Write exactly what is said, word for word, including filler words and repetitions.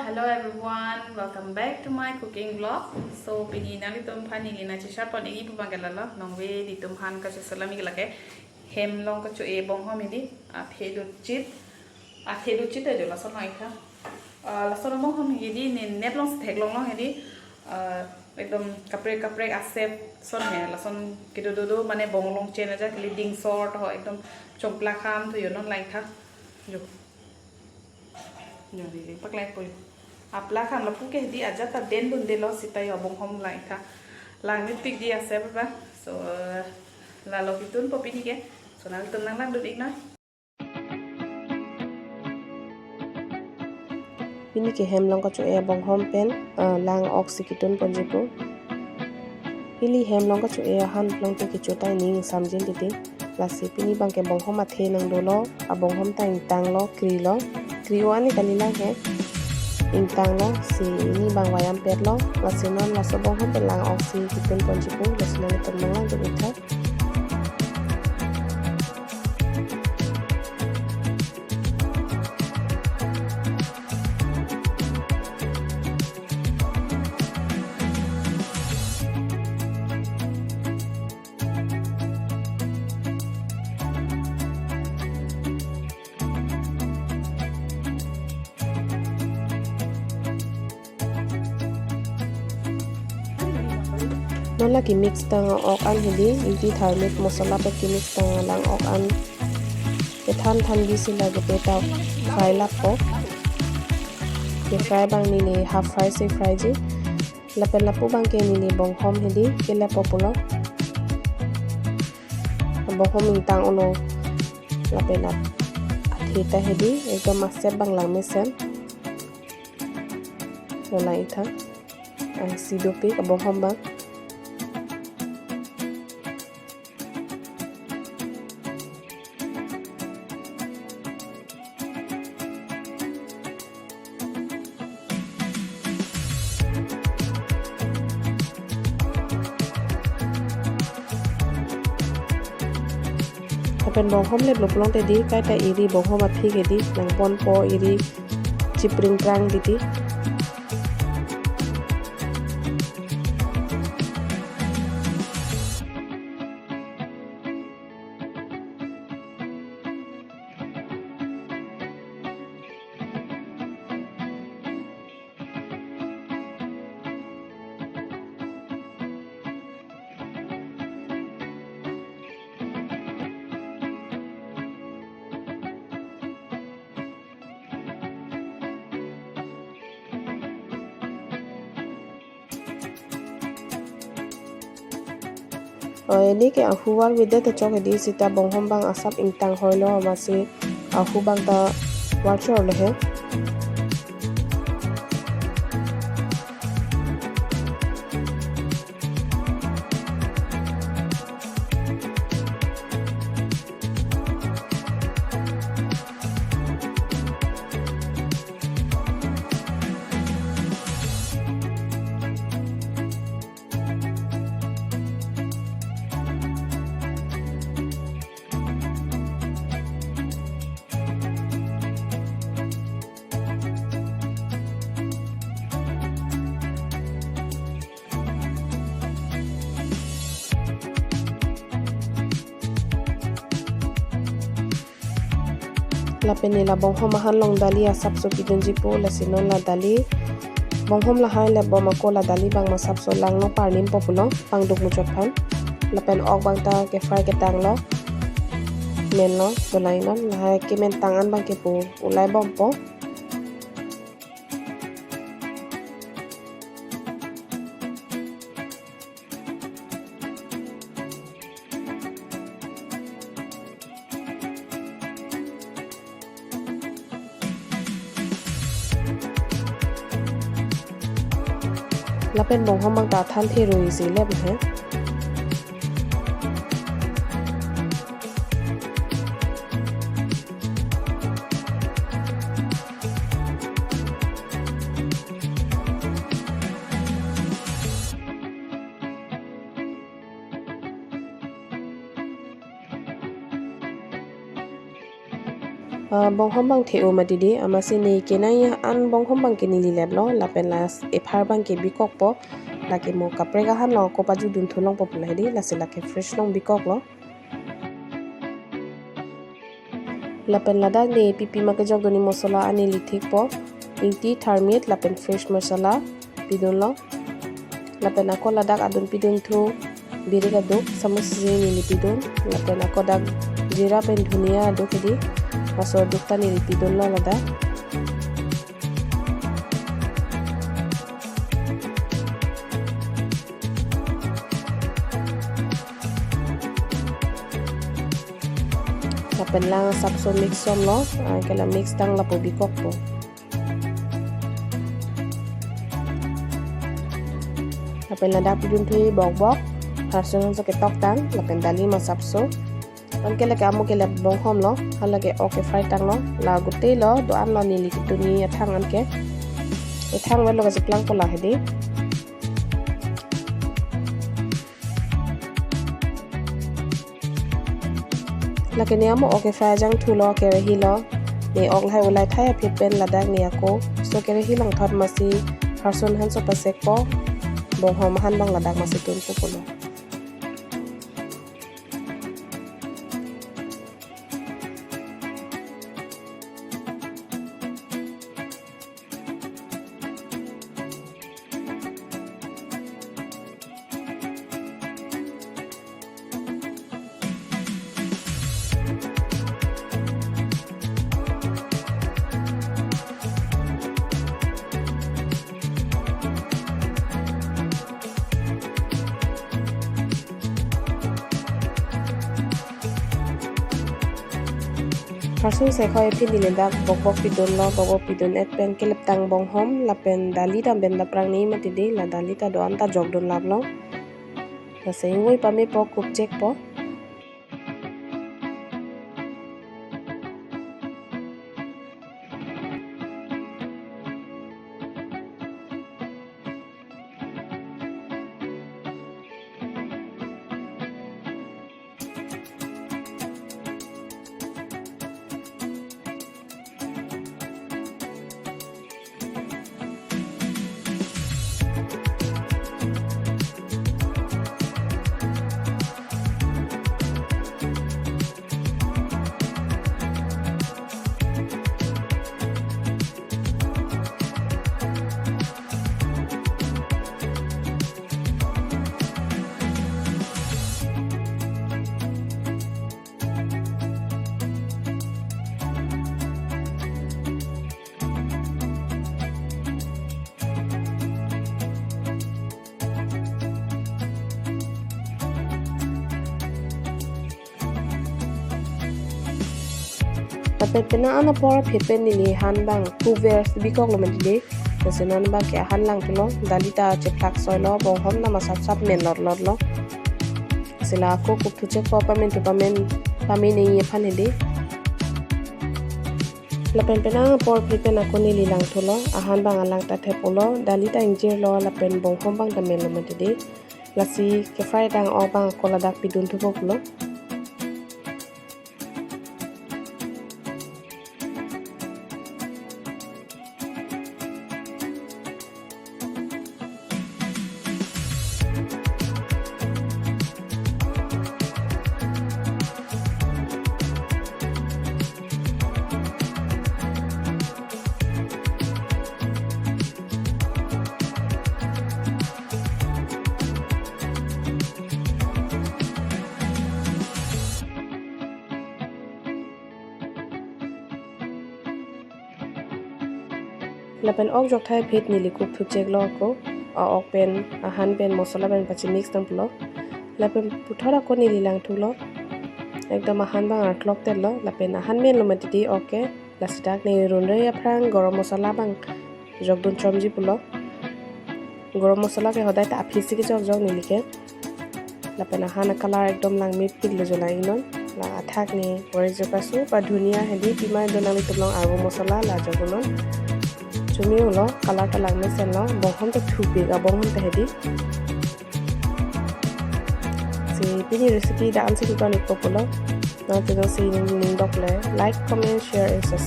Hello everyone, welcome back to my cooking vlog. So pini nanglitum aphan neli nangcheshare pon-ikji pu abang ke lalo, nonve nelitum aphan kacheselam-ik lake hem along kacho-e bonghom hedi, athe dochit, athe dochit ajo lason lang-ik tha. Ah, lason bonghom hedi ne net along theklong long hedi, ah, ekdom kaprek kaprek asep ason he, lason kedo dodo mane bong along chen aja kali dingsor to ekdom chongpla kham thu jo non lang-ik tha. Jo. Jo, di, di, paklai po. Apla kham lapu ke di ajat ta den dundelo seta jo bonghom lang-ik tha. Lang-ikpik di asep ba. So, eh, lalo kitun po pini ke. So, nanglitum nang langdun-ik noi. Pini ke hem along kacho-e bonghom pen, eh, lang-ok si kitun ponji pu. Ili hem along kacho-e ahan along te kecho ta ning samjin titi. Lasi pini abang ke bonghom athe nangdolo, abonghom ta ingtanglo, krilo. Kri-o ani kali lang he. Ingtanglo, si ini abang vayam petlo. Lasi non laso bonghom pen lang-ok si kitun ponji pu, lasi nanglitum nang langdun-ik tha. Non la kemix tang ok an hedi, ingti tharmik masala pen kemix tang lang-ok an. Kethan thanji si lake pe ta fry lap po. Ke fry abang neli half fry si fryji. Lapen lapu abang ke neli bonghom hedi kelap po pulo. Bonghom ingtang-olo. Lapen lap athe ta hedi ekdom asep abang langmesen. Jo lang-ik tha. Angsi dopik abonghom abang. Lapen bonghom leplo pulote di kaita iri bonghom aphi ke di nangponpo, iri chipring trang titi. Oh, ini ke ahu arve det ta chok hedi seta bonghom abang asap ingtang hoilo, amatsi ahu abang ta varchor lo he. Lapen neli la bonghom ahan along dali asapso pidunji pu, lasi non la dali bonghom lahai lep bom ako, la dali abang asapso langno parnim po pulo pangduk muchot aphan. Lapen ok abang ta ke fry ketanglo, menlo, dolai non lahai kemen tang an abang ke pu ulai bompo. Lapen bonghom abang ta than the rui si lep he. Ah, bonghom abang the-o mati dei, amatsi ne kenai an bonghom abang ke neli leplo, lapen la ephar abang ke bikokpo, lake mo kaprek ahan along ako pajutdun thu longpo pulo hedi, lasi lake fridge along bikoklo. Lapen ladak ne pipi ma kejokdun amosola an neli thikpo, ingti, tharmit lapen fish masala pidunlo. Lapen ako ladak adun pidun thu birik aduk, samus isi neli pidun. Lapen ako dak jira pen dhunia aduk hedi, laso aduk ta neli pidunlo ladak. Lapen lang asapso mix somlo, ah, ke la mix tang lapu bikokpo. Lapen ladak pidun thu bokbok, harsun hanso ketok tang, lapen dali ma asapso. Anke lake amo ke lep bonghomlo, halake ok ke-fry tanglo, la gutelo, do-anlo neli ketuni athang anke. Ethang welo kacheplangpo la hedi. Lake ne amo ok ke-fry jang thulo, kerehilo. Ne ok lahai ulai thai aphi pen ladak ne ako so kerehi along thot masi harsun hanso pasekpo, bonghom ahan abang ladak masi tunpo pulo. Harsun sekhoi aphi neli dak bokbok pidunlo, bokbok pidun-et pen kelep tang bonghom lapen dali ta pen daprang ni mati dei, la dali ta do-an ta jokdun laplo. Lasi ingvoi pamepo, kupchekpo. Lapen penang an apor aphi pen neli han abang kuver bikoklo mati dei. Lasi non abang ke ahan lang thulo, dali ta cheplak soilo, bonghom ta ma asapsap men lotlotlo. Lasi la ako kupthuchekpo, pamen thu pamen, pamen nangji aphan hedi. Lapen penang apor aphi pen ako neli lang thulo, ahan abang alang ta thepolo, dali ta ingjirlo, lapen bonghom abang ta menlo mati dei. Lasi ke-fry tang ok abang ako ladak pidun thupo pulo. Lapen ok jokthai aphi neli kupthucheklo ako, a-ok pen, ahan pen, mosola pen pache-mix tang pulo. Lapen puthot ako neli lang thulo. Ekdom ahan abang arklok tello. Lapen ahan menlo mati dei ok ke. Lasi dak ne runrei aphrang gorom masala abang jokdun chomji pulo. Gorom masala ke hodai ta aphi si kejokjok neli ke. Lapen ahan a-color ekdom langmepiklo jo lang-iknon. La athak ne ore jo kasu pa dhunia hedi pima do nanglitum along arvo masala la jokdunnon. Chumi ulo color ta langmesenlo, bonghom ta thupik abonghom ta hedi. Si pini recipe dak ansi keton-ikpo pulo. Nangtum si ning dokle like, comment, share and subscribe.